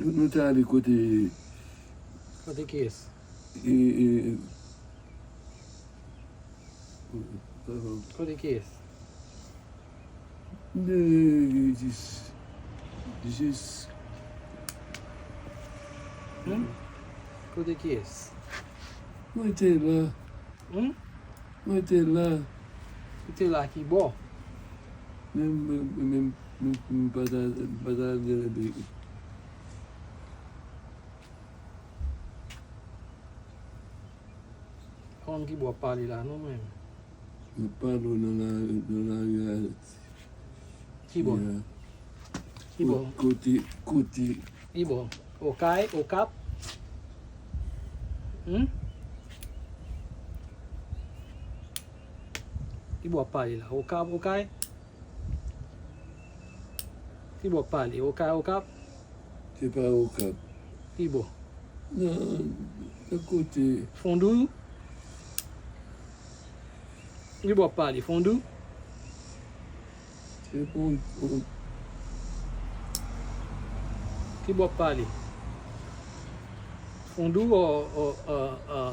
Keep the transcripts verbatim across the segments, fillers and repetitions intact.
Nou, nou te ale kote. Kote kiyès? E, e, Kote kiyès? De, jis, jis. Hmm? Kote kiyès? Mwen te la. Hmm? Mwen te la. Ou te la ki bò? Men, men, men, men, m pa ta, m pa ta gen de. Konn ki bò w ap pale la non, mwen. M ap pale w nan la, nan lari a. Ki bò? Ki bò? Kote, kote. Ki bò? Okay, Okap? Hmm? Ki bò w ap pale la? Okap, Okay? Ki bò w ap pale? Okay, Okap? Se pa Okap. Ki bò? Nan, nan kote. Fondou? Ki bò w ap pale? Fondou? Se Fondou. Ki bò w ap pale? Fondou o, o, o, o,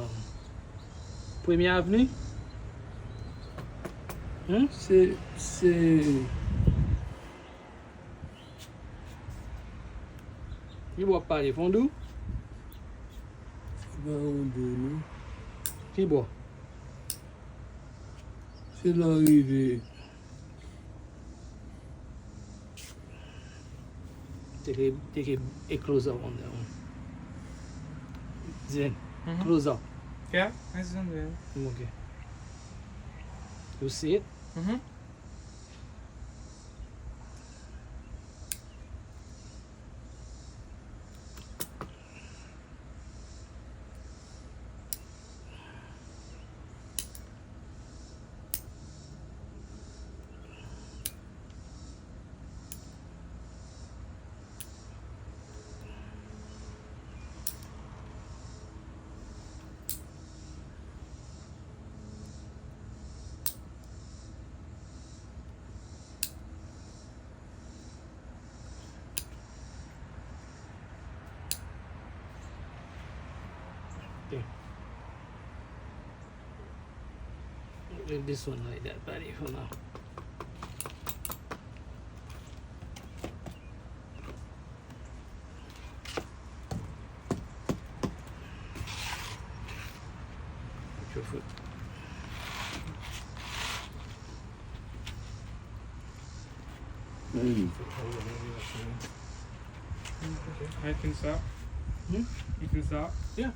Premye Avni? Hmm? Se, se Ki bò w ap pale, Fondou? Se pa Fondou, non. Ki bò? Se lè w rive. Take a, take a, a close up on that one. Zen, mhm, close up. Yeah, it's on there. Okay. You see it? Mm-hmm. Okay. Leave this one like that, buddy, for now. Put your foot. Mm. Okay. I can stop. Hmm? You can stop. Yeah.